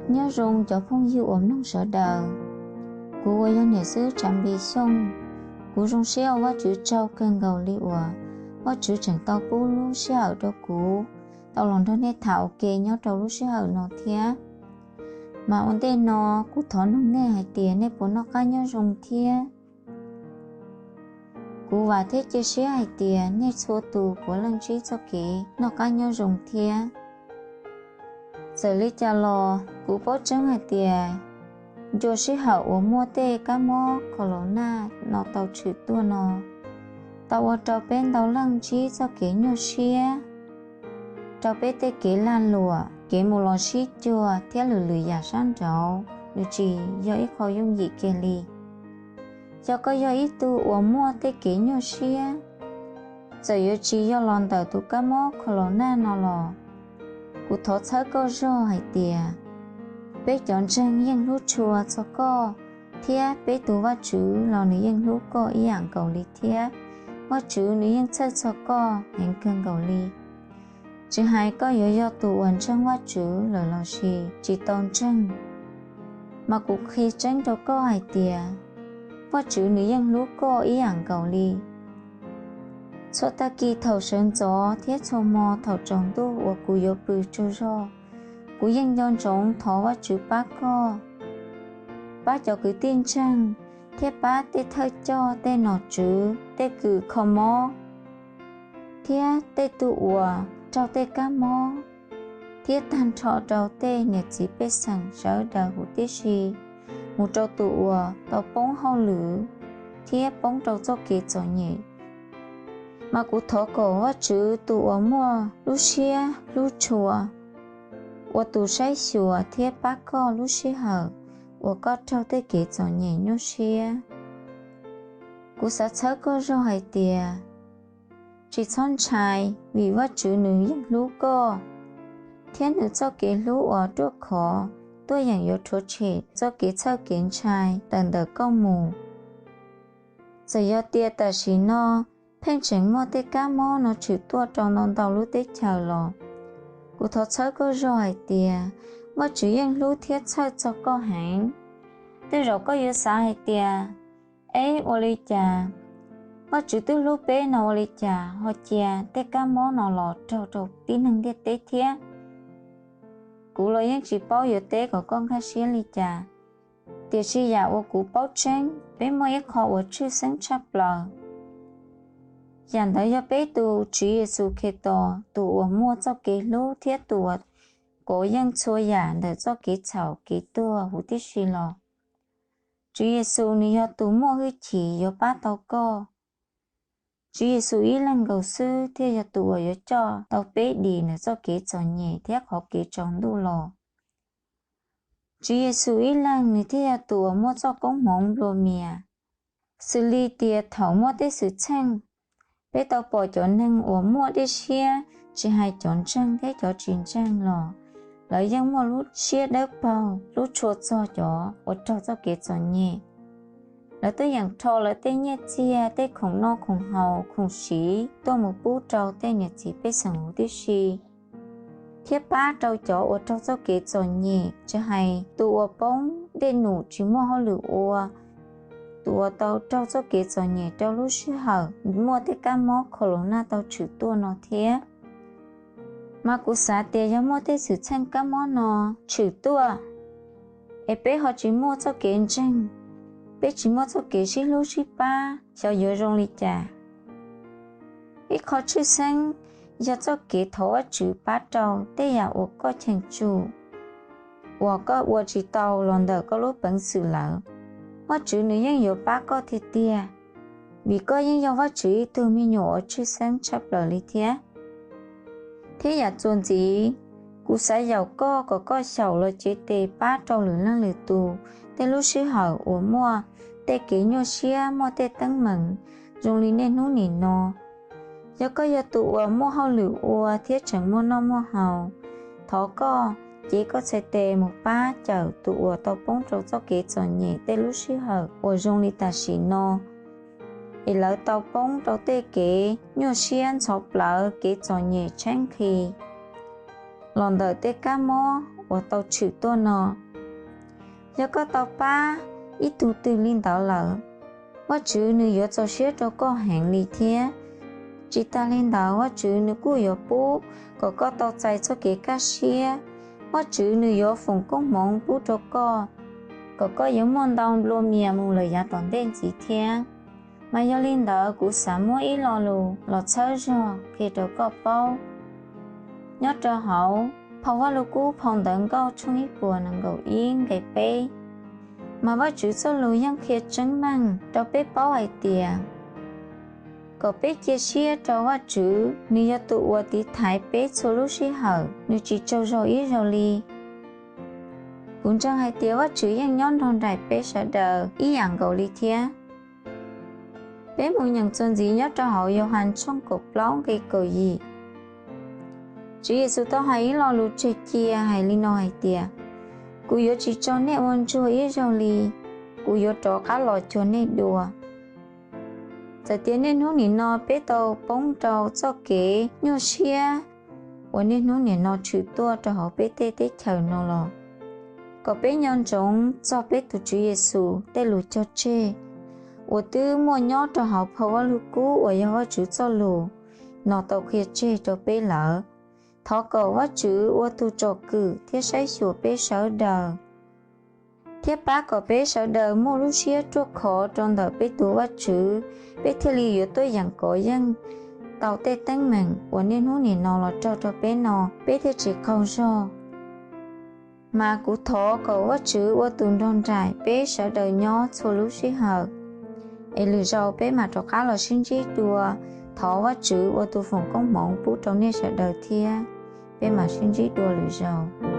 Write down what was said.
Nyob zoo cov phooj ywg uas mloog sawv daws. Kuv uas yog niam xwb Tsav Npis Xyooj, kuv zoo siab ua Vajtswv tsaug kawg nkaus li uas Vajtswv tseem tau pub lub sij hawm rau kuv tau los nrog nej tham ua ke nyob rau lub sij hawm no thiab. Mas ua ntej no kuv thov noog nej hais tias nej puas noj qab nyob zoo thiab. Kuv vam thiab cia siab hais tias nej txhua tus puav leej ntsib txoj kev noj qab nyob zoo thiab. Txawm li cas los kuv paub tseeb hais tias ncua sij hawm uas muaj tej kab mob khaus laus naj no tau tshwm tuaj no tau ua rau peb ntau leej ntsib txoj kev nyuaj siab, rau peb tej kev lag luam, kev mus los sib cuag thiab lwm lwm yam sab nraud nws tsis yog ib qho yooj yim kiag li. Yog koj yog ib tug uas muaj tej kev nyuaj siab, txawm yuav tsis yog los ntawm tus kab mob khaus laus naj no los, kuv thov txhawb koj zog hais tias peb cov ntseeg yeej hlub tshua txog koj, thiab peb tus Vajtswv los nws yeej hlub koj ib yam nkaus li thiab. Vajtswv nws yeej txhawj txog koj heev kawg nkaus li. Tsis hais koj yuav yog tus uas ntseeg Vajtswv lawm lossis tsis tau ntseeg, mas kuv qhia tseeb rau koj hais tias Vajtswv nws yeej hlub koj ib yam nkaus li. Txhua tag kis thaum sawv ntxov thiab txhua hmo thaum tsaus ntuj uas kuv yuav pw tsaug zog, kuv yeej nco ntsoov thov Vajtswv pab koj, pab cov kwv tij ntseeg, thiab pab tej thawj coj, tej nom tswv, tej kws kho mob, thiab tej tug uas raug tej kab mob, thiab tag nrho rau tej niam txiv pej xeem sawv daws huv tib si, mus rau tus uas tau poob hauj lwm thiab poob rau txoj kev txom nyem. Mas kuv thov kom Vajtswv tus uas muaj lub siab hlub tshua ua tus saib xyuas thiab pab koj lub sij hawm uas koj raug tej kev txom nyem nyuaj siab. Kuv xav txhawb koj zog hais tias tsis txhob ntshai, vim Vajtswv nws yeej hlub koj, thiab nws txoj kev hlub uas ruaj khov tuaj yeem yuav rhuav tshem txoj kev txhawj kev ntshai tawm ntawm koj mus. Txawm yog tias tam sim no pheej tseem muaj tej kab mob no tshwm tuaj rau ntau ntau lub teb chaws los, kuv thov txhawb koj zog hais tias Vajtswv yeej hlub thiab txhawj txog koj heev. Tej zaum koj yuav xav hais tias, eb, ua li cas Vajtswv twb hlub peb no ua li cas ho cia tej kab mob no los raug rau tib neeg ntiaj teb thiab? Kuv los yeej tsis paub yuav teb kom koj nkag siab li cas. Tiam sis yam uas kuv paub tseeb, peb muaj ib qho uas tshwj xeeb tshaj plaws. Yam ntawd yog peb tus Tswv Yexus Khetos, tus uas muaj txoj kev hlub thiab tus uas kov yeej txhua yam ntawm txoj kev txhaum kev tuag huv tib si los. Tswv Yexus nws yog tus muaj hwj chim yuav pab tau koj. Tswv Yexus ib leeg nkaus xwb thiaj yog tus uas yuav coj tau peb dim ntawm txoj kev txom nyem thiab qhov kev tsaus ntuj los. Tswv Yexus ib leeg nws thiaj yog tus uas muaj txoj koob hmoov nplua mias. Xws li tias thaum muaj tej xwm txheej, peb tau pom cov neeg uas muaj dej siab, tsis hais cov ntseeg thiab cov tsis ntseeg los, lawv yeej muaj lub siab dawb paug hlub tshua txog cov uas raug txoj kev txom nyem. Lawv twb yeem rho lawv tej nyiaj txiag, tej khoom noj khoom haus, khoom siv tuaj mus pub rau tej niam txiv pej xeem huv tib si, thiab pab rau cov uas raug txoj kev txom nyem, tsis hais tus uas poob dej num tsis muaj hauj lwm ua, tus uas tau raug txoj kev txom nyem rau lub sij hawm muaj tej kab mob khaus laus naj tau tshwm tuaj no thiab. Mas kuv xav tias yog muaj tej xwm txheej kab mob no tshwm tuaj, es peb ho tsis muaj txoj kev ntseeg, peb tsis muaj txoj kev sib hlub sib pab, xyov yuav zoo li cas. Ib qho tshwj xeeb yog txoj kev thov Vajtswv pab rau tej yam uas koj cheem tsum, uas koj ua tsis tau los ntawm koj lub peev xwm lawm. Vajtswv nws yeej yuav pab koj tiag tiag, vim koj yeej yog Vajtswv ib tug me nyuam uas tshwj xeeb tshaj plaws li thiab. Thiab yam txuas ntxiv, kuv xav yaum koj kom koj xyaum los cev tes pab rau lwm leej lwm tus tej lub sij hawm uas muaj tej kev nyuaj siab, muaj tej teeb meem zoo li niaj hnub nim no. Yog koj yog tus uas muaj hauj lwm ua thiab tseem muaj noj muaj haus, thov koj cev koj txhais tes mus pab cawm tus uas tau poob rau txoj kev txom nyem tej lub sij hawm uas zoo li tam sim no, es lawv tau poob rau tej kev nyuaj siab ntxhov plawv, kev txom nyem tshaib nqhis los ntawm tej kab mob uas tau tshwm tuaj no. Yog koj tau pab ib tug twg li ntawd lawm, Vajtswv nws yuav txaus siab rau koj heev li thiab. Tsis tas li ntawd, Vajtswv nws kuj yuav pub kom koj tau txais txoj kev kaj siab. Vajtswv nws yuav foom koob hmoov pub rau koj, kom koj yuav muaj ntau nplua mias mus lawm yav tom ntej ntxiv thiab. Mas yog li ntawd, kuv xav muab ib lo lus los txhawb zog qhia rau koj paub. Nyob rau hauv phau Vajluskub phau Ntawv Nkauj tshooj ib puas nees nkaum ib nqe peb, mas Vajtswv txoj lus yeej qhia tseeb meej rau peb paub hais tias kom peb cia siab rau Vajtswv, nws yog tus uas tiv thaiv peb txhua lub sij hawm, nws tsis tsaug zog ib zaug li. Kuv ntseeg hais tias Vajtswv yeej nyob nrog nraim peb sawv daws ib yam nkaus li thiab. Peb mus nyeem txuas ntxiv nyob rau hauv Yauhas tshooj kaum plaub nqe kaum yim. Tswv Yexus tau hais ib lo lus tseg cia hais li no hais tias, kuv yuav tsis tso nej ua ntsuag ib zaug li, kuv yuav rov qab los cuag nej dua. Txawm tias niaj hnub nim no peb tau poob rau txoj kev nyuaj siab uas niaj hnub nim no tshwm tuaj rau hauv peb tej teb chaws no los, kom peb nco ntsoov txog peb tus Tswv Yexus tej lus cog tseg uas twb muaj nyob rau hauv phau Vajluskub uas yog Vajtswv txoj lus no tau qhia tseg rau peb lawm. Thov kom Vajtswv ua tus tsom kwm thiab saib xyuas peb sawv daws, thiab pab kom peb sawv daws muaj lub siab ruaj khov rau ntawm peb tus Vajtswv, peb thiaj li yuav tuaj yeem kov yeej tau tej teeb meem uas niaj hnub nim no los raug rau peb no, peb thiaj tsis qaug zog. Mas kuv thov kom Vajtswv ua tus nrog nraim peb sawv daws nyob txhua lub sij hawm, es lwm zaus peb mam rov qab los sib ntsib dua. Thov Vajtswv ua tus foom koob hmoov pub rau nej sawv daws thiab. Peb mam sib ntsib dua lwm zaus.